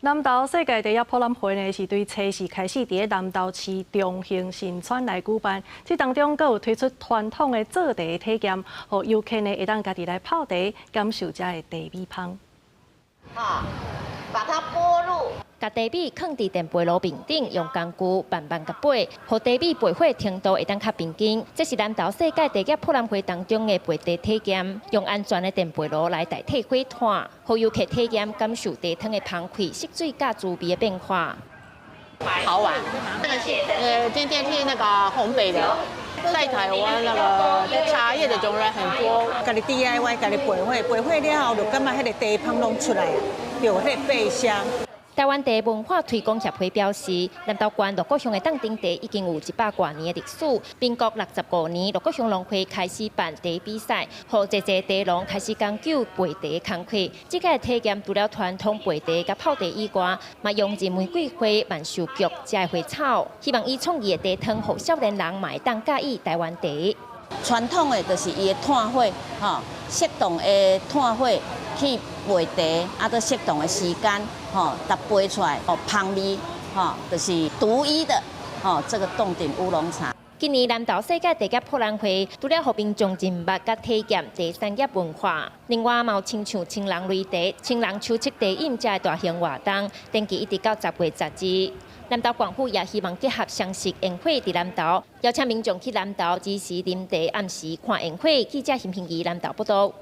南投世界茶葉博覽會呢，是對初四開始佇南投市中興新村來舉辦。這當中，閣有推出傳統的做茶體驗，予遊客呢會當家己來泡茶，感受遮的茶米芳。好，把它撥入。共茶米囥佇電焙爐面頂，用工具慢慢共焙，予茶米焙火程度會當較平均。這是南投世界茶葉博覽會當中的焙茶體驗，用安全的電焙爐來代替火炭，予遊客體驗感受茶湯的芳氣、色水佮滋味的變化。好玩，那個電電梯那個烘焙的，在台灣那個茶葉的種類很多。家己 DIY，家己焙火，焙火了後就感覺彼個茶芳攏出來，著彼個焙香。台灣茶文化推廣協會表示，南投縣鹿谷鄉的凍頂茶已經有100外年的歷史。民國65年，鹿谷鄉農會開始辦茶比賽，予濟濟茶農開始講究焙茶工課。這個體驗除了傳統焙茶佮泡茶以外，嘛融入玫瑰花、萬壽菊遮的花草，希望以創意的茶湯，予少年人嘛會當佮意台灣茶。傳統的就是伊的炭火，吼，適當的炭火去焙茶，啊，閣適當的時間，吼，逐焙出來，哦，芳味，吼，就是獨一的，吼，這個凍頂烏龍茶。今年南投世界茶葉博覽會，除了予民眾認捌佮體驗茶產業文化，另外嘛有親像青人擂茶、青人手測茶飲遮的大型活動，展期一直到10月12。南投縣府也希望結合雙十煙火佇南投，邀請民眾去南投，子時啉茶，暗時看煙火。記者邢平儀南投報道。